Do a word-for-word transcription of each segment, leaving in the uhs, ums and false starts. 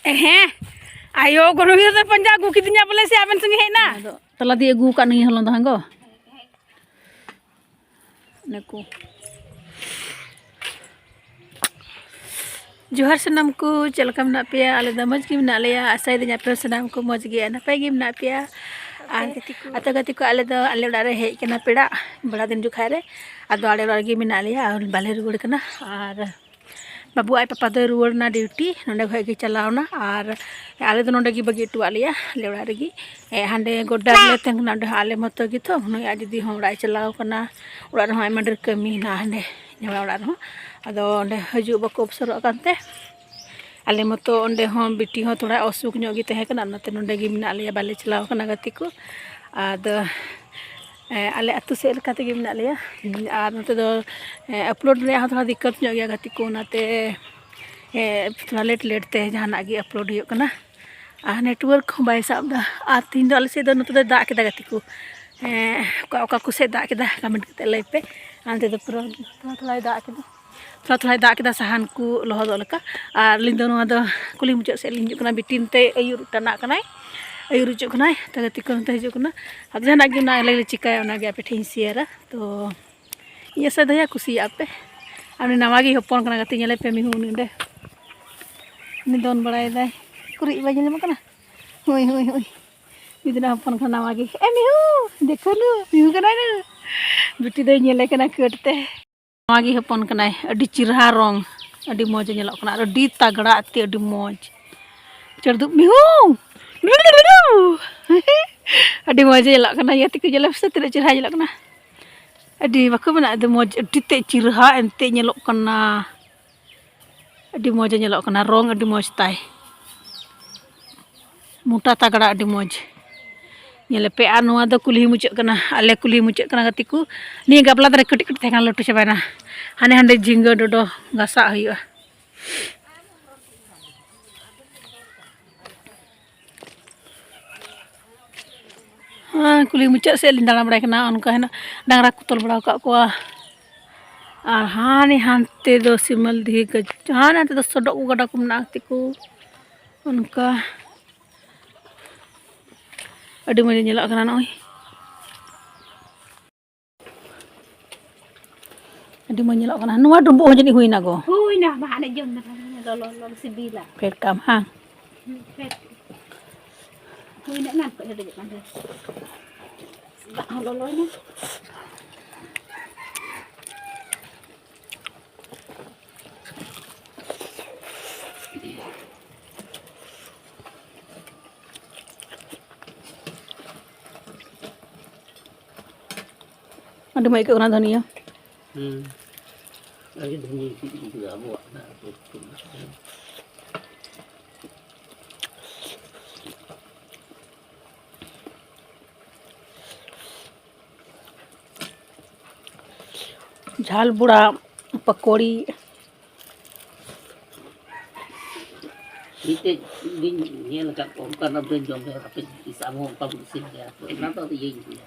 ᱦᱮᱸ, ᱟᱭᱳ ᱜᱚᱱᱚᱝ ᱫᱚ ᱯᱟᱸᱡᱟ ᱟᱹᱜᱩ ᱠᱤᱫᱤᱧᱟ ᱵᱚᱞᱮ, ᱥᱮ ᱟᱵᱮᱱ ᱥᱚᱸᱜᱮ ᱦᱮᱡ ᱮᱱᱟ? ᱟᱫᱚ ᱛᱟᱞᱟ ᱫᱤᱭᱮ ᱟᱹᱜᱩ ᱟᱠᱟᱫ ᱱᱤᱭᱟᱹ ᱦᱚᱞᱚᱝ ᱫᱚ ᱦᱟᱸᱜ ᱜᱚ᱾ ᱱᱩᱠᱩ᱾ ᱡᱚᱦᱟᱨ ᱥᱟᱱᱟᱢ ᱠᱚ, ᱪᱮᱫ ᱞᱮᱠᱟ ᱢᱮᱱᱟᱜ ᱯᱮᱭᱟ? ᱟᱞᱮ ᱫᱚ ᱢᱚᱡᱽ ᱜᱮ ᱢᱮᱱᱟᱜ ᱞᱮᱭᱟ᱾ ᱟᱥᱟᱭᱮᱫᱟᱹᱧ ᱟᱯᱮ ᱦᱚᱸ ᱥᱟᱱᱟᱢ ᱠᱚ ᱢᱚᱡᱽ ᱜᱮ ᱟᱨ ᱱᱟᱯᱟᱭ ᱜᱮ ᱢᱮᱱᱟᱜ ᱯᱮᱭᱟ᱾ ᱟᱨ ᱟᱛᱳ ᱜᱟᱛᱮ ᱠᱚ, ᱟᱞᱮ ᱫᱚ ᱟᱞᱮ ᱚᱲᱟᱜ ᱨᱮ ᱦᱮᱡ ᱠᱟᱱᱟ ᱯᱮᱲᱟ, ᱵᱟᱲᱟ ᱫᱤᱱ ᱡᱚᱠᱷᱟᱡ ᱨᱮ᱾ ᱟᱫᱚ ᱟᱞᱮ ᱚᱲᱟᱜ ᱨᱮᱜᱮ ᱢᱮᱱᱟᱜ ᱞᱮᱭᱟ ᱟᱨ ᱵᱟᱞᱮ ᱨᱩᱣᱟᱹᱲ ᱠᱟᱱᱟ᱾ ᱟᱨ ᱵᱟᱹᱵᱩ ᱟᱡ ᱯᱟᱯᱟ ᱫᱚᱭ ᱨᱩᱣᱟᱹᱲ ᱮᱱᱟ ᱰᱤᱭᱩᱴᱤ, ᱱᱚᱸᱰᱮ ᱠᱷᱚᱡ ᱜᱮ ᱪᱟᱞᱟᱣ ᱮᱱᱟ᱾ ᱟᱨ ᱟᱞᱮ ᱫᱚ ᱱᱚᱸᱰᱮ ᱜᱮ ᱵᱟᱹᱜᱤ ᱦᱚᱴᱚᱣᱟᱜ ᱞᱮᱭᱟ, ᱟᱞᱮ ᱚᱲᱟᱜ ᱨᱮᱜᱮ᱾ ᱮ, ᱦᱟᱸᱰᱮ ᱜᱚᱰᱰᱟ ᱨᱮᱞᱮ ᱛᱟᱦᱮᱸ ᱠᱟᱱᱟ, ᱚᱸᱰᱮ ᱦᱚᱸ ᱟᱞᱮ ᱢᱚᱛᱚ ᱜᱮᱛᱚ᱾ ᱱᱩᱭ ᱟᱡ ᱫᱤᱫᱤ ᱦᱚᱸ ᱚᱲᱟᱜ ᱮ ᱪᱟᱞᱟᱣ ᱠᱟᱱᱟ, ᱚᱲᱟᱜ ᱨᱮᱦᱚᱸ ᱟᱭᱢᱟ ᱰᱷᱮᱨ ᱠᱟᱹᱢᱤ ᱦᱮᱱᱟᱜᱼᱟ ᱦᱟᱸᱰᱮ ᱡᱟᱶᱟᱭ ᱚᱲᱟᱜ ᱨᱮᱦᱚᱸ᱾ ᱟᱫᱚ ᱚᱸᱰᱮ ᱦᱤᱡᱩᱜ ᱵᱟᱠᱚ ᱚᱯᱥᱚᱨᱚᱜ ᱠᱟᱱᱛᱮ, ᱟᱞᱮ ᱢᱚᱛᱚ ᱚᱸᱰᱮ ᱦᱚᱸ ᱵᱤᱴᱤ ᱦᱚᱸ ᱛᱷᱚᱲᱟ ᱚᱥᱩᱠ ᱧᱚᱜ ᱜᱮ ᱛᱟᱦᱮᱸ ᱠᱟᱱᱟ, ᱚᱱᱟᱛᱮ ᱱᱚᱸᱰᱮ ᱜᱮ ᱢᱮᱱᱟᱜ ᱞᱮᱭᱟ, ᱵᱟᱞᱮ ᱪᱟᱞᱟᱣ ᱠᱟᱱᱟ ᱜᱟᱛᱮ ᱠᱚ᱾ ᱟᱫᱚ ᱮ, ᱟᱞᱮ ᱟᱹᱛᱩ ᱥᱮᱫ ᱞᱮᱠᱟ ᱛᱮᱜᱮ ᱢᱮᱱᱟᱜ ᱞᱮᱭᱟ᱾ ᱟᱨ ᱱᱚᱛᱮ ᱫᱚ, ᱮ, ᱟᱯᱞᱳᱰ ᱨᱮᱭᱟᱜ ᱦᱚᱸ ᱛᱷᱚᱲᱟ ᱫᱤᱠᱠᱟᱛ ᱧᱚᱜ ᱜᱮᱭᱟ ᱜᱟᱛᱮ ᱠᱚ, ᱚᱱᱟᱛᱮ, ᱮ, ᱛᱷᱚᱲᱟ ᱞᱮᱴ ᱞᱮᱴ ᱛᱮ ᱡᱟᱦᱟᱱᱟᱜ ᱜᱮ ᱟᱯᱞᱳᱰ ᱦᱩᱭᱩᱜ ᱠᱟᱱᱟ᱾ ᱟᱨ ᱱᱮᱴᱣᱟᱨᱠ ᱦᱚᱸ ᱵᱟᱭ ᱥᱟᱵ ᱮᱫᱟ᱾ ᱟᱨ ᱛᱮᱦᱮᱧ ᱫᱚ ᱟᱞᱮ ᱥᱮᱫ ᱫᱚ ᱱᱚᱛᱮ ᱫᱚᱭ ᱫᱟᱜ ᱠᱮᱫᱟ ᱜᱟᱛᱮ ᱠᱚ᱾ ᱮ, ᱚᱠᱟ, ᱚᱠᱟ ᱠᱚ ᱥᱮᱫ ᱫᱟᱜ ᱠᱮᱫᱟ, ᱠᱚᱢᱮᱱᱴ ᱠᱟᱛᱮ ᱞᱟᱹᱭ ᱯᱮ᱾ ᱟᱨ ᱱᱚᱛᱮ ᱫᱚ ᱯᱩᱨᱟᱹ ᱛᱷᱚᱲᱟ ᱛᱷᱚᱲᱟᱭ ᱫᱟᱜ ᱠᱮᱫᱟ᱾ ᱛᱷᱚᱲᱟ ᱛᱷᱚᱲᱟᱭ ᱫᱟᱜ ᱠᱮᱫᱟ ᱥᱟᱦᱟᱱ ᱠᱚ ᱞᱚᱦᱚᱫᱚᱜ ᱞᱮᱠᱟ᱾ ᱟᱨ ᱟᱹᱞᱤᱧ ᱫᱚ ᱱᱚᱣᱟ ᱫᱚ ᱠᱩᱞᱦᱤ ᱢᱩᱪᱟᱹᱫ ᱥᱮᱫ ᱞᱤᱧ ᱦᱤᱡᱩᱜ ᱠᱟᱱᱟ᱾ ᱵᱤᱴᱤ ᱱᱚᱛᱮ ᱟᱹᱭᱩᱨ ᱴᱟᱱᱟᱜ ᱠᱟᱱᱟᱭ, ᱟᱹᱭᱩᱨ ᱦᱤᱡᱩᱜ ᱠᱟᱱᱟᱭ᱾ ᱛᱚ ᱜᱟᱛᱮ ᱠᱚ ᱱᱚᱛᱮ ᱦᱤᱡᱩᱜ ᱠᱟᱱᱟ᱾ ᱟᱫᱚ ᱡᱟᱦᱟᱱᱟᱜ ᱜᱮ ᱚᱱᱟ ᱟᱞᱮ ᱞᱮ ᱪᱤᱠᱟᱹᱭᱟ, ᱚᱱᱟᱜᱮ ᱟᱯᱮ ᱴᱷᱮᱱ ᱤᱧ ᱥᱮᱭᱟᱨᱟ᱾ ᱛᱚ ᱤᱧ ᱟᱥᱟᱭ ᱫᱚ ᱦᱮᱸ ᱠᱩᱥᱤᱭᱟᱜᱼᱟ ᱯᱮ᱾ ᱟᱨ ᱩᱱᱤ ᱱᱟᱣᱟ ᱜᱮ ᱦᱚᱯᱚᱱ ᱠᱟᱱᱟ ᱜᱟᱛᱮ, ᱧᱮᱞᱮ ᱯᱮ ᱢᱤᱦᱩ ᱩᱱᱤ ᱚᱸᱰᱮ᱾ ᱩᱱᱤ ᱫᱚᱱ ᱵᱟᱲᱟᱭᱮᱫᱟᱭ᱾ ᱩᱠᱩᱨᱤᱡ ᱵᱟᱭ ᱧᱮᱞ ᱧᱟᱢᱚᱜ ᱠᱟᱱᱟ᱾ ᱦᱳᱭ, ᱦᱳᱭ, ᱦᱳᱭ᱾ ᱢᱤᱫ ᱫᱤᱱ ᱦᱚᱯᱚᱱ ᱠᱟᱱᱟ ᱱᱟᱣᱟ ᱜᱮ᱾ ᱮ ᱢᱤᱦᱩ, ᱫᱮᱠᱷᱳ ᱱᱩ, ᱢᱤᱦᱩ ᱠᱟᱱᱟᱭ ᱱᱩ᱾ ᱵᱤᱴᱤ ᱫᱚᱭ ᱧᱮᱞᱮ ᱠᱟᱱᱟ ᱠᱟᱹᱴ ᱛᱮ᱾ ᱱᱚᱣᱟ ᱜᱮ ᱦᱚᱯᱚᱱ ᱠᱟᱱᱟᱭ, ᱟᱹᱰᱤ ᱪᱮᱨᱦᱟ ᱨᱚᱝ, ᱟᱹᱰᱤ ᱢᱚᱡᱽ ᱮ ᱧᱮᱞᱚᱜ ᱠᱟᱱᱟ ᱟᱨ ᱟᱹᱰᱤ ᱛᱟᱜᱲᱟ ᱟᱛᱮ, ᱟᱹᱰᱤ ᱢᱚᱡᱽ᱾ ᱪᱟᱹᱲᱫᱩᱵ ᱢᱤᱦᱩ᱾ ᱟᱹᱰᱤ ᱢᱚᱡᱽ ᱮ ᱧᱮᱞᱚᱜ ᱠᱟᱱᱟ, ᱜᱟᱛᱮ ᱠᱚ ᱧᱮᱞᱮ ᱯᱮᱥᱮ ᱛᱤᱱᱟᱹᱜ ᱪᱮᱨᱦᱟ ᱧᱮᱞᱚᱜ ᱠᱟᱱᱟ᱾ ᱟᱹᱰᱤ ᱵᱟᱠᱚ ᱢᱮᱱᱟ, ᱟᱹᱰᱤ ᱢᱚᱡᱽ, ᱟᱹᱰᱤ ᱛᱮᱫ ᱪᱮᱨᱦᱟ ᱮᱱᱛᱮ ᱧᱮᱞᱚᱜ ᱠᱟᱱᱟ᱾ ᱟᱹᱰᱤ ᱢᱚᱡᱽ ᱮ ᱧᱮᱞᱚᱜ ᱠᱟᱱᱟ, ᱨᱚᱝ ᱟᱹᱰᱤ ᱢᱚᱡᱽ ᱛᱟᱭ᱾ ᱢᱚᱴᱟ ᱛᱟᱜᱲᱟ ᱟᱹᱰᱤ ᱢᱚᱡᱽ᱾ ᱧᱮᱞᱮ ᱯᱮ, ᱟᱨ ᱱᱚᱣᱟ ᱫᱚ ᱠᱩᱞᱦᱤ ᱢᱩᱪᱟᱹᱫ ᱠᱟᱱᱟ, ᱟᱞᱮ ᱠᱩᱞᱦᱤ ᱢᱩᱪᱟᱹᱫ ᱠᱟᱱᱟ ᱜᱟᱛᱮ ᱠᱚ᱾ ᱱᱤᱭᱟᱹ ᱜᱟᱵᱞᱟ ᱫᱟᱨᱮ ᱠᱟᱹᱴᱤᱡ ᱠᱟᱹᱴᱤᱡ ᱛᱟᱦᱮᱸ ᱠᱟᱱᱟ, ᱞᱟᱹᱴᱩ ᱪᱟᱵᱟᱭᱮᱱᱟ᱾ ᱦᱟᱱᱮ ᱦᱟᱸᱰᱮ ᱡᱷᱤᱸᱜᱟᱹ ᱰᱚᱰᱚ ᱜᱷᱟᱥᱟᱜ ᱦᱩᱭᱩᱜᱼᱟ᱾ ᱦᱮᱸ, ᱠᱩᱞᱦᱤ ᱢᱩᱪᱟᱹᱫ ᱥᱮᱫ ᱞᱤᱧ ᱫᱟᱬᱟ ᱵᱟᱲᱟᱭ ᱠᱟᱱᱟ, ᱚᱱᱠᱟ ᱦᱮᱱᱟᱜ, ᱰᱟᱝᱨᱟ ᱠᱚ ᱛᱚᱞ ᱵᱟᱲᱟ ᱟᱠᱟᱫ ᱠᱚᱣᱟ᱾ ᱟᱨ ᱦᱟᱱᱮ ᱦᱟᱱᱛᱮ ᱫᱚ ᱥᱤᱢᱟᱹᱞ ᱫᱤᱜᱷᱤ ᱜᱟᱡ-, ᱦᱟᱱᱮ ᱦᱟᱱᱛᱮ ᱫᱚ ᱥᱚᱰᱚᱜ ᱠᱚ ᱜᱟᱰᱟ ᱠᱚ ᱢᱮᱱᱟᱜᱼᱟ ᱜᱟᱛᱮ ᱠᱚ᱾ ᱚᱱᱠᱟ ᱟᱹᱰᱤ ᱢᱚᱡᱽ ᱧᱮᱞᱚᱜ ᱠᱟᱱᱟ ᱱᱚᱜᱼᱚᱭ᱾ ᱟᱹᱰᱤ ᱢᱚᱡᱽ ᱧᱮᱞᱚᱜ ᱠᱟᱱᱟ᱾ ᱱᱚᱣᱟ ᱰᱩᱸᱵᱩᱜ ᱦᱚᱸ ᱡᱟᱹᱱᱤᱡ ᱦᱩᱭᱱᱟ ᱜᱚ᱾ ᱦᱩᱭᱱᱟ, ᱵᱟᱦᱟ ᱮᱱᱮᱡ ᱡᱚᱢ ᱫᱟᱠᱟ ᱞᱚᱞᱚ ᱞᱚᱞᱚ ᱥᱤᱵᱤᱞᱟ᱾ ᱯᱷᱮᱰ ᱠᱟᱢ, ᱦᱟᱝ? ᱦᱩᱸ, ᱯᱷᱮᱰ᱾ ᱦᱩᱭᱱᱟ, ᱮᱱᱟᱱ ᱠᱷᱚᱡ ᱦᱮᱰᱮᱡᱚᱜ ᱠᱟᱱ ᱛᱟᱦᱮᱸ᱾ ᱫᱟᱜ ᱦᱚᱸ ᱞᱚᱞᱚᱭᱮᱱᱟ᱾ ᱟᱹᱰᱤ ᱢᱚᱡᱽ ᱟᱹᱭᱠᱟᱹᱜ ᱠᱟᱱᱟ ᱫᱷᱩᱱᱤᱭᱟᱹ᱾ ᱦᱩᱸ᱾ ᱟᱹᱰᱤ ᱫᱷᱩᱱᱤᱭᱟᱹ ᱪᱮᱫ ᱤᱧ ᱵᱩᱡᱷᱟᱹᱣᱟ ᱟᱵᱚᱣᱟᱜ ᱚᱱᱟ ᱟᱹᱛᱩ ᱫᱤᱥᱚᱢ ᱨᱮ᱾ ᱡᱷᱟᱞ ᱵᱚᱲᱟ, ᱯᱟᱠᱚᱲᱤ᱾ ᱢᱤᱫᱴᱮᱡ ᱜᱤᱧ ᱧᱮᱞ ᱟᱠᱟᱫ ᱠᱚᱣᱟ, ᱚᱱᱠᱟᱱᱟᱜ ᱵᱟᱹᱧ ᱡᱚᱢ ᱞᱮᱫᱟ, ᱦᱟᱯᱮ ᱛᱤᱥ ᱟᱵᱚ ᱦᱚᱸ ᱚᱱᱠᱟ ᱵᱚᱱ ᱤᱥᱤᱱ ᱜᱮᱭᱟ᱾ ᱛᱚ, ᱚᱱᱟ ᱫᱚ ᱟᱫᱚ ᱤᱭᱟᱹᱧ ᱤᱫᱤᱭᱟ᱾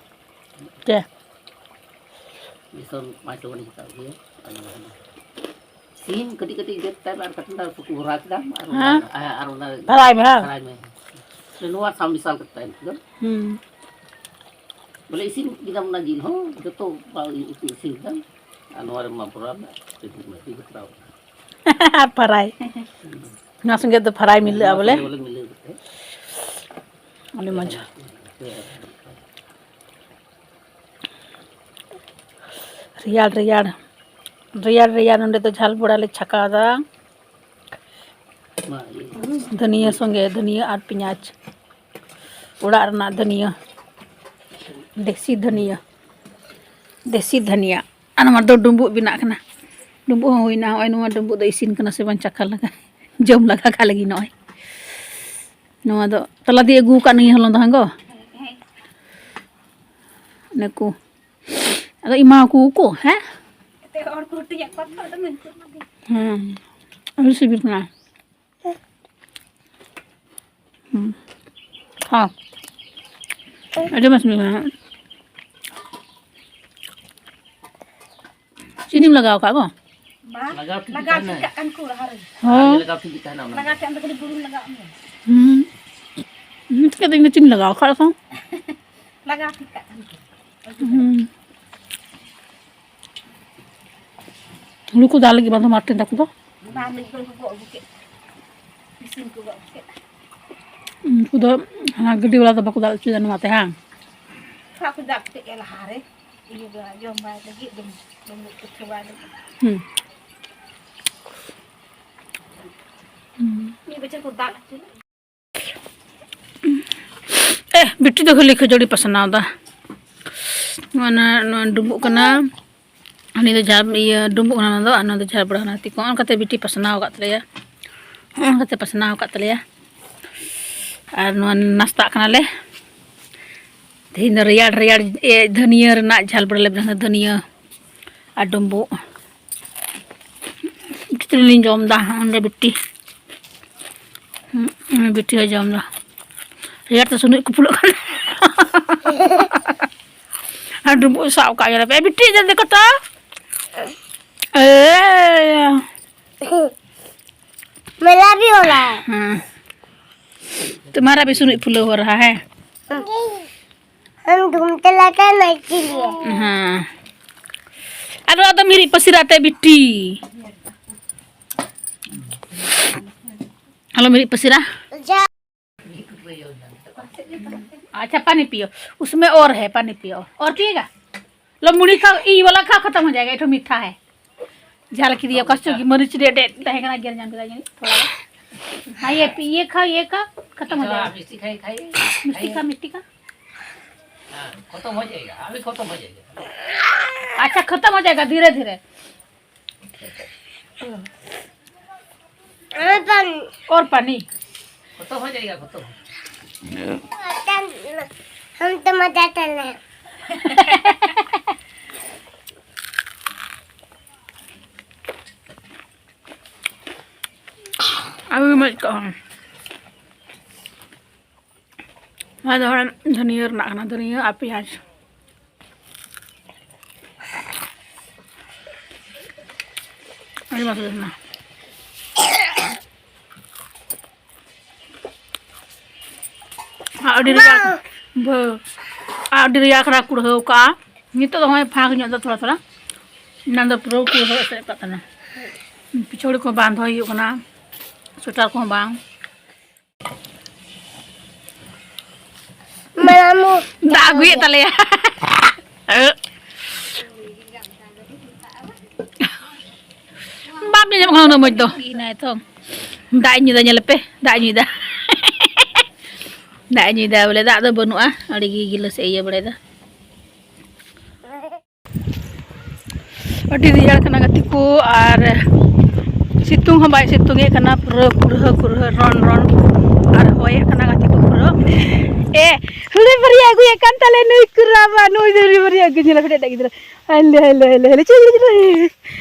ᱪᱮ? ᱢᱤᱥᱚᱱ ᱯᱟᱸᱪ ᱥᱚ ᱜᱟᱱ ᱤᱧ ᱦᱟᱛᱟᱣ ᱟᱹᱜᱩᱭᱟ᱾ ᱟᱨ ᱥᱤᱢ ᱠᱟᱹᱴᱤᱡ ᱠᱟᱹᱴᱤᱡ ᱜᱮᱫ ᱛᱟᱭ ᱢᱮ, ᱟᱨ ᱠᱟᱹᱴᱤᱡ ᱫᱚ ᱥᱩᱠᱩ ᱵᱷᱚᱨᱟᱣ ᱠᱮᱫᱟᱢ, ᱟᱨ ᱚᱱᱟ, ᱦᱮᱸ᱾ ᱟᱨ ᱚᱱᱟ ᱯᱷᱨᱟᱭ ᱢᱮ, ᱦᱮᱸ᱾ ᱯᱷᱨᱟᱭ ᱢᱮ᱾ ᱱᱚᱣᱟ ᱥᱟᱶ ᱢᱮᱥᱟᱞ ᱠᱟᱛᱮ ᱛᱟᱭᱚᱢ ᱛᱮᱫᱚ᱾ ᱦᱩᱸ᱾ ᱵᱚᱞᱮ ᱤᱥᱤᱱ ᱠᱮᱫᱟᱢ ᱚᱱᱟ ᱡᱤᱞ ᱦᱚᱸ, ᱡᱚᱛᱚ ᱩᱛᱩ ᱤᱥᱤᱱ ᱠᱮᱫᱟᱢ, ᱟᱨ ᱱᱚᱣᱟ ᱨᱮ ᱢᱟ ᱵᱷᱚᱨᱟᱣ ᱢᱮ, ᱟᱨ ᱯᱷᱨᱟᱭ᱾ ᱱᱚᱣᱟ ᱥᱚᱸᱜᱮ ᱫᱚ ᱯᱷᱨᱟᱭ ᱢᱤᱞᱟᱹᱜᱼᱟ ᱵᱚᱞᱮ᱾ ᱱᱚᱣᱟ ᱥᱚᱸᱜᱮ ᱵᱚᱞᱮ ᱢᱤᱞᱟᱹᱣ ᱠᱟᱛᱮ᱾ ᱟᱹᱰᱤ ᱢᱚᱡᱽ᱾ ᱨᱮᱭᱟᱲ, ᱨᱮᱭᱟᱲ, ᱨᱮᱭᱟᱲ, ᱨᱮᱭᱟᱲ ᱱᱚᱸᱰᱮ ᱫᱚ ᱡᱷᱟᱞ ᱵᱚᱲᱟ ᱞᱮ ᱪᱷᱟᱠᱟᱣ ᱫᱟ᱾ ᱢᱟ, ᱤᱭᱟᱹ᱾ ᱫᱷᱩᱱᱤᱭᱟᱹ ᱥᱚᱸᱜᱮ, ᱫᱷᱩᱱᱤᱭᱟᱹ ᱟᱨ ᱯᱮᱸᱭᱟᱡᱽ᱾ ᱚᱲᱟᱜ ᱨᱮᱱᱟᱜ ᱫᱷᱩᱱᱤᱭᱟᱹ᱾ ᱫᱮᱥᱤ ᱫᱷᱩᱱᱤᱭᱟᱹ᱾ ᱫᱮᱥᱤ ᱫᱷᱩᱱᱤᱭᱟᱹ᱾ ᱟᱨ ᱱᱚᱣᱟ ᱫᱚ ᱰᱩᱸᱵᱩᱜ ᱵᱮᱱᱟᱜ ᱠᱟᱱᱟ᱾ ᱰᱩᱸᱵᱩᱜ ᱦᱚᱸ ᱦᱩᱭᱱᱟ᱾ ᱱᱚᱜᱼᱚᱭ ᱱᱚᱣᱟ ᱰᱩᱸᱵᱩᱜ ᱫᱚ ᱤᱥᱤᱱ ᱠᱟᱱᱟ ᱥᱮ ᱵᱟᱝ ᱪᱟᱠᱷᱟ ᱞᱟᱜᱟ, ᱡᱚᱢ ᱞᱟᱜᱟ ᱠᱟᱜ ᱞᱟᱹᱜᱤᱫ ᱱᱚᱜᱼᱚᱭ᱾ ᱱᱚᱣᱟ ᱫᱚ ᱛᱟᱞᱟ ᱫᱤᱭᱮ ᱟᱹᱜᱩ ᱟᱠᱟᱫ ᱱᱤᱭᱟᱹ ᱦᱚᱞᱚᱝ ᱫᱚ, ᱦᱮᱸ ᱜᱚ? ᱱᱩᱠᱩ᱾ ᱟᱫᱚ ᱮᱢᱟᱣᱟᱠᱚ ᱠᱚ, ᱦᱮᱸ? ᱮᱱᱛᱮ ᱦᱚᱲ ᱠᱚ ᱦᱟᱹᱴᱤᱧᱟᱜ ᱠᱚᱣᱟ ᱛᱚ, ᱟᱫᱚ ᱢᱮᱱ ᱠᱮᱫ ᱚᱱᱟ ᱜᱮ᱾ ᱦᱮᱸ᱾ ᱟᱹᱰᱤ ᱥᱤᱵᱤᱞ ᱠᱟᱱᱟ᱾ ᱦᱩᱸ᱾ ᱦᱚᱸ᱾ ᱟᱹᱰᱤ ᱢᱚᱡᱽ ᱥᱤᱵᱤᱞ ᱠᱟᱱᱟ᱾ ᱪᱤᱱᱤᱢ ᱞᱟᱜᱟᱣ ᱠᱟᱜᱼᱟ ᱜᱚ? ᱵᱟ, ᱞᱟᱜᱟᱣ ᱴᱷᱤᱠ ᱞᱟᱜᱟᱣ ᱛᱟᱦᱮᱱᱟ᱾ ᱴᱷᱤᱠ ᱠᱟᱜ ᱠᱟᱱ ᱠᱚ ᱞᱟᱦᱟ ᱨᱮ᱾ ᱦᱚᱸ᱾ ᱞᱟᱜᱟᱣ ᱴᱷᱤᱠ ᱛᱟᱦᱮᱱᱟ ᱚᱱᱟ᱾ ᱞᱟᱜᱟᱣ ᱴᱷᱤᱠ ᱟᱢ ᱫᱚ ᱠᱷᱟᱹᱞᱤ ᱵᱩᱞᱩᱝ ᱞᱟᱜᱟᱣ ᱢᱮ᱾ ᱦᱩᱸ᱾ ᱦᱩᱸ, ᱪᱤᱠᱟᱹᱛᱮ ᱤᱧ ᱫᱚ ᱪᱮᱫ ᱤᱧ ᱞᱟᱜᱟᱣ ᱠᱟᱜ ᱠᱷᱟᱱ? ᱞᱟᱜᱟᱣ ᱴᱷᱤᱠ ᱠᱟᱜ ᱠᱟᱱ ᱠᱚ᱾ ᱦᱩᱸ᱾ ᱦᱩᱲᱩ ᱠᱚ ᱫᱟᱞ ᱞᱟᱹᱜᱤᱫ ᱵᱟᱝ ᱫᱚ ᱢᱟᱴᱷ ᱨᱮᱱ ᱛᱟᱠᱚ ᱫᱚ? ᱵᱟᱝ, ᱢᱤᱫ ᱦᱚᱲ ᱠᱚ ᱜᱚᱜ ᱟᱹᱜᱩ ᱠᱮᱫ᱾ ᱢᱮᱥᱤᱱ ᱠᱚ ᱜᱚᱜ ᱟᱹᱜᱩ ᱠᱮᱫ᱾ ᱩᱱᱠᱩ ᱫᱚ ᱦᱟᱱᱟ ᱜᱟᱹᱰᱤ ᱵᱟᱞᱟ ᱫᱚ ᱵᱟᱠᱚ ᱫᱟᱞ ᱦᱚᱪᱚᱭᱮᱫᱟ ᱱᱚᱣᱟ ᱛᱮ, ᱦᱟᱝ? ᱵᱟᱠᱚ ᱫᱟᱞ ᱦᱚᱪᱚᱭᱮᱫ ᱜᱮᱭᱟ ᱞᱟᱦᱟ ᱨᱮ᱾ ᱤᱭᱟᱹ ᱵᱟᱲᱟ, ᱡᱚᱢ ᱵᱟᱲᱟᱭ ᱞᱟᱹᱜᱤᱫ, ᱰᱩᱢᱵᱩᱜ, ᱰᱩᱢᱵᱩᱜ ᱯᱤᱴᱷᱟᱹ ᱵᱟᱲᱟᱭ ᱞᱟᱹᱜᱤᱫ᱾ ᱦᱩᱸ᱾ ᱦᱩᱸ᱾ ᱢᱤᱫ ᱵᱚᱪᱷᱚᱨ ᱠᱚ ᱫᱟᱜ ᱦᱚᱪᱚ ᱞᱮᱫ᱾ ᱮ, ᱵᱤᱴᱤ ᱫᱚ ᱠᱷᱟᱹᱞᱤ ᱠᱷᱟᱹᱡᱟᱹᱲᱤ ᱯᱟᱥᱱᱟᱣ ᱫᱟ᱾ ᱢᱟᱱᱮ, ᱱᱚᱣᱟ ᱰᱩᱸᱵᱩᱜ ᱠᱟᱱᱟ᱾ ᱩᱱᱤ ᱫᱚ ᱡᱷᱟᱲ, ᱤᱭᱟᱹ, ᱰᱩᱸᱵᱩᱜ ᱠᱟᱱᱟ ᱚᱱᱟ ᱫᱚ, ᱟᱨ ᱱᱚᱣᱟ ᱫᱚ ᱡᱷᱟᱲ ᱵᱟᱲᱟ ᱠᱟᱱᱟ ᱛᱤ ᱠᱚ᱾ ᱚᱱᱠᱟᱛᱮ ᱵᱤᱴᱤ ᱯᱟᱥᱱᱟᱣ ᱟᱠᱟᱫ ᱛᱟᱞᱮᱭᱟ᱾ ᱦᱚᱸᱜᱼᱚ ᱱᱚᱝᱠᱟᱛᱮ ᱯᱟᱥᱱᱟᱣ ᱟᱠᱟᱫ ᱛᱟᱞᱮᱭᱟ᱾ ᱟᱨ ᱱᱚᱣᱟ ᱱᱟᱥᱛᱟᱜ ᱠᱟᱱᱟᱞᱮ᱾ ᱛᱮᱦᱮᱧ ᱫᱚ ᱨᱮᱭᱟᱲ ᱨᱮᱭᱟᱲ, ᱮ, ᱫᱷᱟᱹᱱᱤᱭᱟᱹ ᱨᱮᱱᱟᱜ ᱡᱷᱟᱞ ᱵᱟᱲᱟ ᱞᱮ ᱵᱮᱱᱟᱣ ᱫᱟ, ᱫᱷᱟᱹᱱᱤᱭᱟᱹ ᱟᱨ ᱰᱩᱸᱵᱩᱜ᱾ ᱠᱷᱤᱪᱲᱤ ᱞᱤᱧ ᱡᱚᱢ ᱫᱟ, ᱚᱸᱰᱮ ᱵᱤᱴᱤ᱾ ᱦᱩᱸ, ᱵᱤᱴᱤ ᱦᱚᱸ ᱡᱚᱢ ᱫᱟ᱾ ᱨᱮᱭᱟᱲ ᱛᱮ ᱥᱩᱱᱩᱡ ᱠᱚ ᱯᱷᱩᱞᱟᱹᱜ ᱠᱟᱱᱟ᱾ ᱟᱨ ᱰᱩᱸᱵᱩᱜ ᱥᱟᱵ ᱠᱟᱜ ᱜᱮᱭᱟ᱾ ᱮ ᱵᱤᱴᱤ, ᱡᱚᱞᱫᱤ ᱠᱚᱨ ᱛᱚ᱾ ᱮ᱾ मेरा भी हो रहा है। हाँ। तुम्हारा भी सुनई फुलई हो रहा है। हम घूमते लाते हैं ना, इसीलिए। हाँ। अरे, तो मेरी पसीरा ते बिट्टी। हेलो, मेरी पसीरा। जा। अच्छा, पानी पियो। उसमें और है, पानी पियो। और पिएगा? लो, मुड़ी खाओ, ई वाला खाओ, खत्म हो जाएगा, ये तो मीठा है। झाल की दिया, कस चुकी, मरीच डे, डे, तहे कना गिर जान के जाएंगे, थोड़ा। हाँ, ये पी, ये खाओ, ये खाओ, खत्म हो जाएगा। मिष्टी खाइए, खाइए। मिष्टी खा, मिष्टी खा। हाँ, खत्म हो जाएगा, अभी खत्म हो जाएगा। अच्छा, खत्म हो जाएगा धीरे धीरे। और पानी। और पानी। खत्म हो जाएगा, खत्म। हम तो मजा कर रहे हैं। अभी मत कहो। ᱱᱚᱣᱟ ᱫᱚ ᱦᱚᱲ ᱫᱷᱩᱱᱤᱭᱟᱹ ᱨᱮᱱᱟᱜ ᱠᱟᱱᱟ, ᱫᱷᱩᱱᱤᱭᱟᱹ ᱟᱨ ᱯᱮᱸᱭᱟᱡᱽ᱾ ᱟᱹᱰᱤ ᱨᱮᱭᱟᱲ, ᱵᱟᱹ-, ᱟᱹᱰᱤ ᱨᱮᱭᱟᱲ ᱠᱟᱱᱟ, ᱠᱩᱲᱦᱟᱹᱣ ᱠᱟᱜᱼᱟ᱾ ᱱᱤᱛᱚᱜ ᱫᱚ ᱦᱚᱸᱜᱼᱚᱭ ᱯᱷᱟᱸᱠ ᱧᱚᱜ ᱫᱚ ᱛᱷᱚᱲᱟ ᱛᱷᱚᱲᱟ, ᱮᱱᱟᱱ ᱫᱚ ᱯᱩᱨᱟᱹ ᱠᱩᱲᱦᱟᱹ ᱮᱥᱮᱫ ᱠᱟᱜ ᱛᱟᱦᱮᱱᱟ᱾ ᱯᱤᱪᱷᱚᱲᱤ ᱠᱚ ᱵᱟᱝ ᱫᱚᱦᱚᱭ ᱦᱩᱭᱩᱜ ᱠᱟᱱᱟ, ᱥᱩᱭᱮᱴᱟᱨ ᱠᱚᱦᱚᱸ ᱵᱟᱝ᱾ ᱢᱟᱢᱩ᱾ ᱫᱟᱜ ᱟᱹᱜᱩᱭᱮᱫ ᱛᱟᱞᱮᱭᱟ᱾ ᱵᱟᱢ ᱧᱮᱞ ᱧᱟᱢᱚᱜ ᱠᱟᱱᱟ ᱩᱱᱟᱹᱜ ᱢᱚᱡᱽ ᱫᱚ᱾ ᱤᱱᱟᱹ ᱛᱚ᱾ ᱫᱟᱜ ᱤᱧ ᱧᱩᱭᱫᱟ, ᱧᱮᱞ ᱯᱮ, ᱫᱟᱜ ᱤᱧ ᱧᱩᱭᱫᱟ᱾ ᱫᱟᱜ ᱤᱧ ᱧᱩᱭᱫᱟ ᱵᱚᱞᱮ, ᱫᱟᱜ ᱫᱚ ᱵᱟᱹᱱᱩᱜᱼᱟ, ᱟᱹᱰᱤ ᱜᱮ ᱜᱤᱞᱟᱹᱥ ᱮ ᱤᱭᱟᱹ ᱵᱟᱲᱟᱭᱮᱫᱟ᱾ ᱟᱹᱰᱤ ᱨᱮᱭᱟᱲ ᱠᱟᱱᱟ ᱜᱟᱛᱮ ᱠᱚ, ᱟᱨ ᱥᱤᱛᱩᱝ ᱦᱚᱸ ᱵᱟᱭ ᱥᱤᱛᱩᱝ ᱮᱫ ᱠᱟᱱᱟ, ᱯᱩᱨᱟᱹ ᱠᱩᱲᱦᱟᱹ ᱠᱩᱲᱦᱟᱹ ᱨᱚᱱ ᱨᱚᱱ, ᱟᱨ ᱦᱚᱭᱮᱫ ᱠᱟᱱᱟ ᱜᱟᱛᱮ ᱠᱚ ᱯᱩᱨᱟᱹ᱾ ᱮ, ᱦᱩᱲᱩ ᱵᱷᱟᱹᱨᱤᱭᱟᱹ ᱟᱹᱜᱩᱭᱮᱫ ᱠᱟᱱ ᱛᱟᱞᱮ ᱱᱩᱭ ᱠᱩᱨᱟᱵᱟ, ᱱᱩᱭ ᱫᱚ ᱦᱩᱲᱩ ᱵᱷᱟᱹᱨᱤᱭᱟᱹ ᱟᱹᱜᱩ, ᱧᱮᱞ ᱯᱮ ᱜᱤᱫᱽᱨᱟᱹ, ᱦᱟᱭᱞᱮ ᱦᱟᱭᱞᱮ ᱦᱟᱭᱞᱮ ᱦᱟᱭᱞᱮ, ᱪᱤᱞᱤ ᱜᱤᱫᱽᱨᱟᱹ?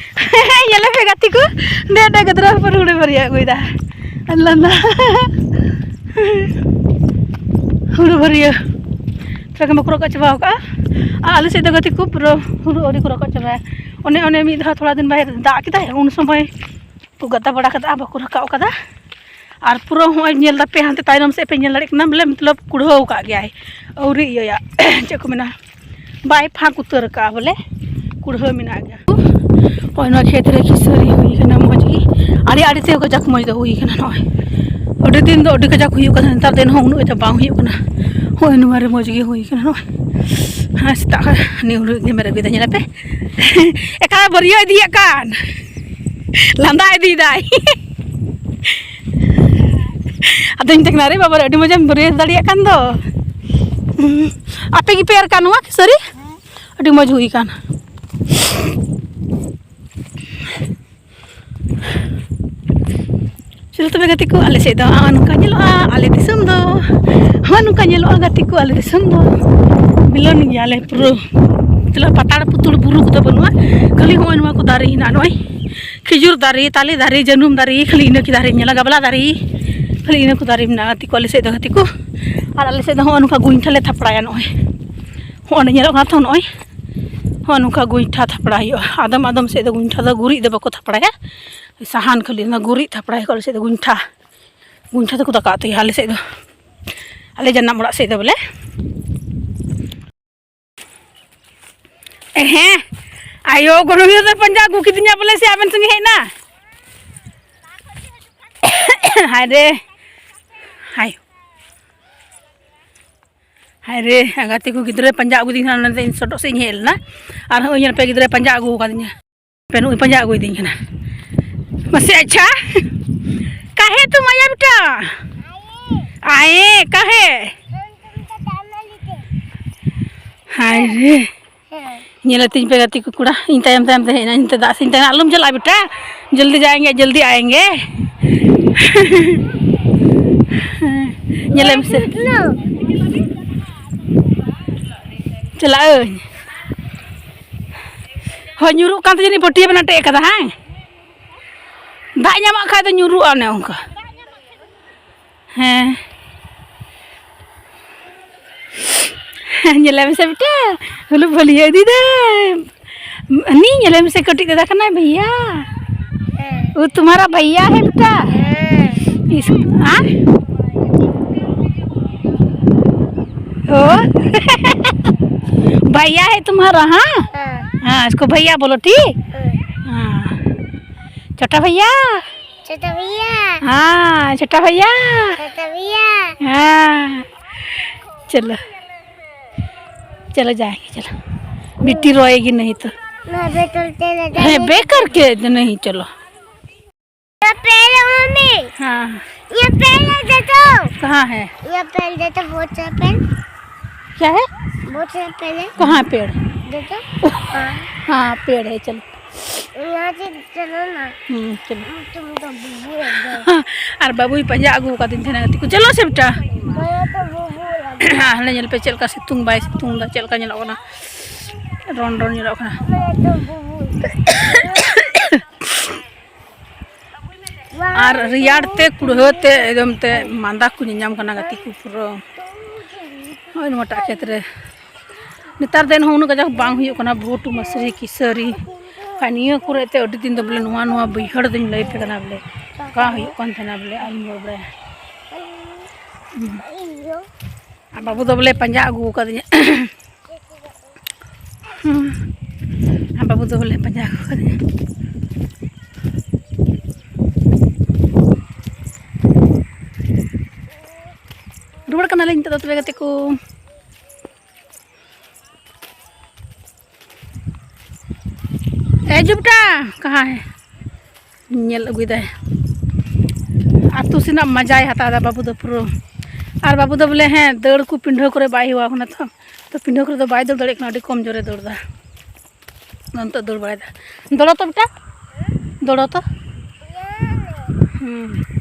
ᱧᱮᱞ ᱯᱮ ᱜᱟᱛᱮ ᱠᱚ, ᱱᱮ ᱱᱮ ᱜᱤᱫᱽᱨᱟᱹ ᱦᱚᱯᱚᱱ ᱦᱩᱲᱩ ᱵᱷᱟᱹᱨᱤᱭᱟᱹ ᱟᱹᱜᱩᱭᱮᱫᱟ, ᱟᱨ ᱞᱟᱸᱫᱟ᱾ ᱦᱩᱲᱩ ᱵᱷᱟᱹᱨᱤᱭᱟᱹ ᱛᱷᱚᱲᱟ ᱜᱟᱱ ᱵᱟᱠᱚ ᱨᱟᱠᱟᱵ ᱪᱟᱵᱟ ᱟᱠᱟᱫᱼᱟ᱾ ᱟᱨ ᱟᱞᱮ ᱥᱮᱫ ᱫᱚ ᱜᱟᱛᱮ ᱠᱚ ᱯᱩᱨᱟᱹ ᱦᱩᱲᱩ ᱟᱹᱣᱨᱤ ᱠᱚ ᱨᱟᱠᱟᱵ ᱪᱟᱵᱟᱭᱟ᱾ ᱚᱱᱮ, ᱚᱱᱮ ᱢᱤᱫ ᱫᱷᱟᱣ ᱛᱷᱚᱲᱟ ᱫᱤᱱ ᱵᱟᱭ ᱫᱟᱜ ᱠᱮᱫᱟᱭ, ᱩᱱ ᱥᱚᱢᱚᱭ ᱠᱚ ᱜᱟᱫᱟ ᱵᱟᱲᱟ ᱠᱟᱫᱟ, ᱵᱟᱠᱚ ᱨᱟᱠᱟᱵ ᱠᱟᱫᱟ᱾ ᱟᱨ ᱯᱩᱨᱟᱹ ᱦᱚᱸᱜᱼᱚᱭ ᱧᱮᱞ ᱫᱟᱯᱮ ᱦᱟᱱᱛᱮ ᱛᱟᱭᱱᱚᱢ ᱥᱮᱫ ᱯᱮ ᱧᱮᱞ ᱫᱟᱲᱮᱭᱟᱜ ᱠᱟᱱᱟ, ᱵᱚᱞᱮ ᱢᱚᱛᱞᱚᱵ ᱠᱩᱲᱦᱟᱹᱣ ᱠᱟᱜ ᱜᱮᱭᱟᱭ, ᱟᱹᱣᱨᱤ ᱤᱭᱟᱹᱭᱟ᱾ ᱪᱮᱫ ᱠᱚ ᱢᱮᱱᱟ, ᱵᱟᱭ ᱯᱷᱟᱸᱠ ᱩᱛᱟᱹᱨ ᱠᱟᱜᱼᱟ, ᱵᱚᱞᱮ ᱠᱩᱲᱦᱟᱹ ᱢᱮᱱᱟᱜ ᱜᱮᱭᱟ᱾ ᱦᱚᱸᱜᱼᱚᱭ ᱱᱚᱣᱟ ᱠᱷᱮᱛ ᱨᱮ ᱠᱷᱤᱥᱟᱹᱨᱤ ᱦᱩᱭ ᱠᱟᱱᱟ ᱢᱚᱡᱽ ᱜᱮ, ᱟᱹᱰᱤ ᱟᱹᱰᱤ ᱛᱮ ᱠᱟᱡᱟᱠ ᱢᱚᱡᱽ ᱫᱚ ᱦᱩᱭ ᱠᱟᱱᱟ᱾ ᱱᱚᱜᱼᱚᱭ ᱟᱹᱰᱤ ᱫᱤᱱ ᱫᱚ ᱟᱹᱰᱤ ᱠᱟᱡᱟᱠ ᱦᱩᱭᱩᱜ ᱠᱟᱱᱟ, ᱱᱮᱛᱟᱨ ᱫᱚ ᱮᱱᱦᱚᱸ ᱩᱱᱟᱹᱜ ᱠᱟᱡᱟᱠ ᱵᱟᱝ ᱦᱩᱭᱩᱜ ᱠᱟᱱᱟ᱾ ᱦᱚᱸᱜᱼᱚᱭ ᱱᱚᱣᱟ ᱨᱮ ᱢᱚᱡᱽ ᱜᱮ ᱦᱩᱭ ᱠᱟᱱᱟ᱾ ᱱᱚᱜᱼᱚᱭ ᱦᱮᱸ, ᱥᱮᱛᱟᱜ ᱠᱷᱚᱱ ᱱᱤᱭᱟᱹ ᱦᱩᱲᱩ ᱜᱮᱢᱮᱨ ᱟᱹᱜᱩᱭᱮᱫᱟ, ᱧᱮᱞ ᱯᱮ᱾ ᱮᱠᱟᱞ ᱵᱟᱹᱨᱭᱟᱹ ᱤᱫᱤᱭᱮᱫ ᱠᱟᱱ, ᱞᱟᱸᱫᱟ ᱤᱫᱤᱭᱮᱫᱟᱭ᱾ ᱟᱫᱚᱧ ᱢᱮᱛᱟᱭ ᱠᱟᱱᱟ, "ᱟᱨᱮ ᱵᱟᱵᱟ ᱨᱮ, ᱟᱹᱰᱤ ᱢᱚᱡᱮᱢ ᱵᱟᱹᱨᱭᱟᱹ ᱫᱟᱲᱮᱭᱟᱜ ᱠᱟᱱ ᱫᱚ᱾ ᱟᱯᱮ ᱜᱮᱯᱮ ᱮᱨ ᱠᱟᱜ ᱱᱚᱣᱟ ᱠᱷᱤᱥᱟᱹᱨᱤ? ᱟᱹᱰᱤ ᱢᱚᱡᱽ ᱦᱩᱭ ᱠᱟᱱ᱾" ᱪᱚᱞᱚ ᱛᱚᱵᱮ ᱜᱟᱛᱮ ᱠᱚ, ᱟᱞᱮ ᱥᱮᱫ ᱫᱚ ᱦᱚᱸᱜᱼᱚ ᱱᱚᱝᱠᱟ ᱧᱮᱞᱚᱜᱼᱟ, ᱟᱞᱮ ᱫᱤᱥᱚᱢ ᱫᱚ ᱦᱚᱸᱜᱼᱚ ᱱᱚᱝᱠᱟ ᱧᱮᱞᱚᱜᱼᱟ ᱜᱟᱛᱮ ᱠᱚ, ᱟᱞᱮ ᱫᱤᱥᱚᱢ ᱫᱚ ᱵᱤᱞᱚᱱ ᱜᱮᱭᱟᱞᱮ ᱯᱩᱨᱟᱹ᱾ ᱢᱚᱛᱞᱚᱵ ᱯᱟᱛᱟᱲ ᱯᱩᱛᱩᱲ ᱵᱩᱨᱩ ᱠᱚᱫᱚ ᱵᱟᱹᱱᱩᱜᱼᱟ, ᱠᱷᱟᱹᱞᱤ ᱦᱚᱸᱜᱼᱚᱭ ᱱᱚᱣᱟ ᱠᱚ ᱫᱟᱨᱮ ᱦᱮᱱᱟᱜᱼᱟ, ᱱᱚᱜᱼᱚᱭ ᱠᱷᱤᱡᱩᱨ ᱫᱟᱨᱮ, ᱛᱟᱞᱮ ᱫᱟᱨᱮ, ᱡᱟᱹᱱᱩᱢ ᱫᱟᱨᱮ, ᱠᱷᱟᱹᱞᱤ ᱤᱱᱟᱹ ᱠᱚ ᱫᱟᱨᱮ ᱧᱮᱞᱟ, ᱜᱟᱵᱞᱟ ᱫᱟᱨᱮ, ᱠᱷᱟᱹᱞᱤ ᱤᱱᱟᱹ ᱠᱚ ᱫᱟᱨᱮ ᱢᱮᱱᱟᱜᱼᱟ ᱜᱟᱛᱮ ᱠᱚ, ᱟᱞᱮ ᱥᱮᱫ ᱫᱚ ᱜᱟᱛᱮ ᱠᱚ᱾ ᱟᱨ ᱟᱞᱮ ᱥᱮᱫ ᱫᱚ ᱦᱚᱸᱜᱼᱚ ᱱᱚᱝᱠᱟ ᱜᱚᱭᱴᱷᱟ ᱞᱮ ᱛᱷᱟᱯᱲᱟᱭᱟ, ᱱᱚᱜᱼᱚᱭ ᱦᱚᱸᱜᱼᱚ ᱱᱚᱸᱰᱮ ᱧᱮᱞᱚᱜ ᱠᱟᱱᱟ ᱛᱚ, ᱱᱚᱜᱼᱚᱭ ᱱᱚᱜᱼᱚ ᱱᱚᱝᱠᱟ ᱜᱚᱸᱭᱴᱷᱟ ᱛᱷᱟᱯᱲᱟ ᱦᱩᱭᱩᱜᱼᱟ᱾ ᱟᱫᱚᱢ ᱟᱫᱚᱢ ᱥᱮᱫ ᱫᱚ ᱜᱚᱸᱭᱴᱷᱟ ᱫᱚ ᱜᱩᱨᱤᱡ ᱫᱚ ᱵᱟᱠᱚ ᱛᱷᱟᱯᱲᱟᱭᱟ, ᱥᱟᱦᱟᱱ ᱠᱷᱟᱹᱞᱤ, ᱚᱱᱟ ᱜᱩᱨᱤᱡ ᱛᱷᱟᱯᱲᱟᱭᱟᱠᱚ᱾ ᱟᱞᱮ ᱥᱮᱫ ᱫᱚ ᱜᱚᱸᱭᱴᱷᱟ, ᱜᱚᱸᱭᱴᱷᱟ ᱛᱮᱠᱚ ᱫᱟᱠᱟ ᱩᱛᱩᱭᱟ ᱟᱞᱮ ᱥᱮᱫ ᱫᱚ᱾ ᱟᱞᱮ ᱡᱟᱱᱟᱢ ᱚᱲᱟᱜ ᱥᱮᱫ ᱫᱚ ᱵᱚᱞᱮ᱾ ᱦᱮᱸ, ᱟᱭᱳ ᱜᱚᱱᱚᱝ ᱫᱚ ᱯᱟᱸᱡᱟ ᱟᱹᱜᱩ ᱠᱤᱫᱤᱧᱟ ᱵᱚᱞᱮ, ᱥᱮ ᱟᱵᱮᱱ ᱥᱚᱸᱜᱮ ᱦᱮᱡ ᱮᱱᱟ? ᱦᱟᱭ ᱨᱮ, ᱦᱟᱭ᱾ ᱦᱟᱭ ᱨᱮ, ᱜᱟᱛᱮ ᱠᱚ ᱜᱤᱫᱽᱨᱟᱹ ᱯᱟᱸᱡᱟ ᱟᱹᱜᱩᱫᱤᱧ ᱠᱟᱱᱟ, ᱚᱱᱟᱛᱮ ᱤᱧ ᱥᱚᱰᱚᱜ ᱥᱮᱫ ᱤᱧ ᱦᱮᱡ ᱞᱮᱱᱟ᱾ ᱟᱨ ᱦᱚᱸᱜᱼᱚᱭ ᱧᱮᱞ ᱯᱮ, ᱜᱤᱫᱽᱨᱟᱹᱭ ᱯᱟᱸᱡᱟ ᱟᱹᱜᱩ ᱟᱠᱟᱫᱤᱧᱟ᱾ ᱯᱮ, ᱱᱩᱭ ᱯᱟᱸᱡᱟ ᱟᱹᱜᱩᱭᱮᱫᱤᱧ ᱠᱟᱱᱟ᱾ ᱢᱟᱥᱮ, ᱟᱪᱪᱷᱟ, ᱠᱟᱦᱮ ᱛᱩᱢ ᱟᱭᱟ ᱵᱮᱴᱟ? ᱟᱭᱮ, ᱠᱟᱦᱮ? ᱦᱟᱭ ᱨᱮ᱾ ᱧᱮᱞᱮ ᱛᱤᱧ ᱯᱮ ᱜᱟᱛᱮ ᱠᱚ ᱠᱚᱲᱟ, ᱤᱧ ᱛᱟᱭᱚᱢ ᱛᱟᱭᱚᱢ ᱛᱮ ᱦᱮᱡ ᱮᱱᱟ, ᱤᱧ ᱛᱮ ᱫᱟᱜ ᱥᱮᱫ ᱤᱧ ᱛᱟᱭᱚᱢ, ᱟᱞᱚᱢ ᱪᱟᱞᱟᱜᱼᱟ ᱵᱮᱴᱟ, ᱡᱚᱞᱫᱤ ᱡᱟᱭᱮᱸᱜᱮ, ᱡᱚᱞᱫᱤ ᱟᱭᱮᱸᱜᱮ᱾ ᱧᱮᱞᱮ ᱢᱮᱥᱮ᱾ ᱪᱟᱞᱟᱜ ᱟᱹᱧ᱾ ᱦᱳᱭ, ᱧᱩᱨᱩᱜ ᱠᱟᱱ ᱛᱮ ᱡᱟᱹᱱᱤᱡ ᱯᱟᱹᱴᱭᱟᱹ ᱵᱮᱱ ᱟᱴᱮᱫ ᱠᱟᱫᱟ, ᱦᱮᱸ? ᱫᱟᱜ ᱧᱟᱢᱟᱜ ᱠᱷᱟᱡ ᱫᱚ ᱧᱩᱨᱩᱜᱼᱟ ᱚᱱᱮ ᱚᱱᱠᱟ᱾ ᱦᱮᱸ᱾ ᱧᱮᱞᱮ ᱢᱮᱥᱮ ᱵᱮᱴᱟ, ᱦᱩᱞᱩ ᱵᱷᱟᱹᱞᱤᱭᱟᱹ ᱤᱫᱤᱭᱮᱫᱟᱭ᱾ ᱦᱟᱹᱱᱤ ᱧᱮᱞᱮ ᱢᱮᱥᱮ, ᱠᱟᱹᱴᱤᱡ ᱫᱟᱫᱟ ᱠᱟᱱᱟᱭ ᱵᱷᱟᱹᱭᱟ᱾ ᱦᱮᱸ᱾ ᱳ ᱛᱩᱢᱦᱟᱨᱟ ᱵᱷᱟᱹᱭᱟ ᱦᱮ ᱵᱮᱴᱟ᱾ ᱦᱮᱸ᱾ ᱤᱥ-, ᱟᱨ? ᱳ᱾ ᱵᱷᱟᱹᱭᱟ ᱦᱮ ᱛᱩᱢᱦᱟᱨᱟ, ᱦᱟᱸ? ᱦᱮᱸ᱾ ᱦᱮᱸ, ᱤᱥᱠᱳ ᱵᱷᱟᱹᱭᱟ ᱵᱳᱞᱳ, ᱴᱷᱤᱠ? ᱦᱮᱸ᱾ ᱦᱮᱸ᱾ ᱪᱷᱳᱴᱟ ᱵᱷᱟᱹᱭᱟ᱾ ᱪᱷᱳᱴᱟ ᱵᱷᱟᱹᱭᱟ᱾ ᱦᱮᱸ, ᱪᱷᱳᱴᱟ ᱵᱷᱟᱹᱭᱟ᱾ ᱪᱷᱳᱴᱟ ᱵᱷᱟᱹᱭᱟ᱾ ᱦᱮᱸ᱾ ᱪᱚᱞᱳ᱾ चलो जाएंगे, चलो। बिट्टी रोएगी नहीं तो। मैं बेटर तेरे है, जाने बेकर के नहीं, चलो। ये पेड़ है, मम्मी। हाँ। ये पेड़ है, देखो। कहाँ है? ये पेड़ देखो, बहुत सारा पेड़। क्या है? बहुत सारा पेड़ है। कहाँ पेड़? देखो। हाँ। हाँ, पेड़ है, चलो। यहाँ से चलो ना। हम्म, चलो। तुम तो बुबू लग गए। हाँ, ᱟᱨ ᱵᱟᱹᱵᱩᱭ ᱯᱟᱸᱡᱟ ᱟᱹᱜᱩ ᱟᱠᱟᱫᱤᱧ ᱛᱟᱦᱮᱱᱟ, ᱜᱟᱛᱮ ᱠᱚ, ᱪᱚᱞᱚ ᱥᱮ ᱵᱮᱴᱟ᱾ ᱦᱮᱸ, ᱦᱟᱸᱰᱮ ᱧᱮᱞ ᱯᱮ ᱪᱮᱫ ᱞᱮᱠᱟ ᱥᱤᱛᱩᱝ ᱵᱟᱭ ᱥᱤᱛᱩᱝ ᱮᱫᱟ, ᱪᱮᱫ ᱞᱮᱠᱟ ᱧᱮᱞᱚᱜ ᱠᱟᱱᱟ, ᱨᱚᱱ ᱨᱚᱱ ᱧᱮᱞᱚᱜ ᱠᱟᱱᱟ᱾ ᱟᱨ ᱨᱮᱭᱟᱲ ᱛᱮ ᱠᱩᱲᱦᱟᱹ ᱛᱮ ᱮᱠᱫᱚᱢ ᱛᱮ ᱢᱟᱸᱫᱟ ᱠᱚ ᱧᱟᱧᱟᱢ ᱠᱟᱱᱟ ᱜᱟᱛᱮ ᱠᱚ ᱯᱩᱨᱟᱹ᱾ ᱱᱚᱜᱼᱚᱭ ᱱᱚᱣᱟᱴᱟᱜ ᱠᱷᱮᱛ ᱨᱮ ᱱᱮᱛᱟᱨ ᱫᱤᱱ ᱦᱚᱸ ᱩᱱᱟᱹᱜ ᱠᱟᱡᱟᱠ ᱵᱟᱝ ᱦᱩᱭᱩᱜ ᱠᱟᱱᱟ, ᱵᱷᱩᱴ, ᱢᱟᱹᱥᱨᱤ, ᱠᱤᱥᱟᱹᱨᱤ᱾ ᱠᱷᱟᱡ ᱱᱤᱭᱟᱹ ᱠᱚᱨᱮ ᱛᱮ ᱟᱹᱰᱤ ᱫᱤᱱ ᱫᱚ ᱵᱚᱞᱮ ᱱᱚᱣᱟ, ᱱᱚᱣᱟ ᱵᱟᱹᱭᱦᱟᱹᱲ ᱫᱚᱧ ᱞᱟᱹᱭ ᱯᱮ ᱠᱟᱱᱟ ᱵᱚᱞᱮ, ᱚᱠᱟ ᱦᱩᱭᱩᱜ ᱠᱟᱱ ᱛᱟᱦᱮᱱᱟ ᱵᱚᱞᱮ, ᱟᱞᱚᱢ ᱨᱚᱲ ᱵᱟᱲᱟᱭᱟ᱾ ᱦᱩᱸ᱾ ᱟᱨ ᱵᱟᱹᱵᱩ ᱫᱚ ᱵᱚᱞᱮ ᱯᱟᱸᱡᱟ ᱟᱹᱜᱩ ᱟᱠᱟᱫᱤᱧᱟ᱾ ᱦᱩᱸ᱾ ᱟᱨ ᱵᱟᱹᱵᱩ ᱫᱚ ᱵᱚᱞᱮ ᱯᱟᱸᱡᱟ ᱟᱹᱜᱩ ᱟᱠᱟᱫᱤᱧᱟ᱾ ᱨᱩᱣᱟᱹᱲ ᱠᱟᱱᱟᱞᱤᱧ ᱱᱤᱛᱚᱜ ᱫᱚ ᱛᱚᱵᱮ ᱜᱟᱛᱮ ᱠᱚ᱾ ᱮ ᱡᱩᱵᱴᱟ, ᱠᱟᱦᱟᱸ ᱦᱮ? ᱧᱮᱞ ᱟᱹᱜᱩᱭᱮᱫᱟᱭ᱾ ᱟᱹᱛᱩ ᱥᱮᱱᱟᱜ ᱢᱟᱡᱟᱭ ᱦᱟᱛᱟᱣ ᱮᱫᱟ ᱵᱟᱹᱵᱩ ᱫᱚ ᱯᱩᱨᱟᱹ᱾ ᱟᱨ ᱵᱟᱹᱵᱩ ᱫᱚ ᱵᱚᱞᱮ, ᱦᱮᱸ, ᱫᱟᱹᱲ ᱠᱚ ᱯᱤᱸᱰᱷᱟᱹ ᱠᱚᱨᱮ ᱵᱟᱭ ᱦᱮᱣᱟ ᱠᱟᱱᱟ ᱛᱚ᱾ ᱛᱚ ᱯᱤᱸᱰᱷᱟᱹ ᱠᱚᱨᱮ ᱫᱚ ᱵᱟᱭ ᱫᱟᱹᱲ ᱫᱟᱲᱮᱭᱟᱜ ᱠᱟᱱᱟ, ᱟᱹᱰᱤ ᱠᱚᱢ ᱡᱳᱨᱮ ᱫᱟᱹᱲ ᱮᱫᱟ᱾ ᱱᱤᱛᱚᱜ ᱫᱟᱹᱲ ᱵᱟᱲᱟᱭᱮᱫᱟ᱾ ᱫᱚᱲᱚ ᱛᱚ ᱵᱮᱴᱟ, ᱫᱚᱲᱚ ᱛᱚ᱾ ᱦᱩᱸ᱾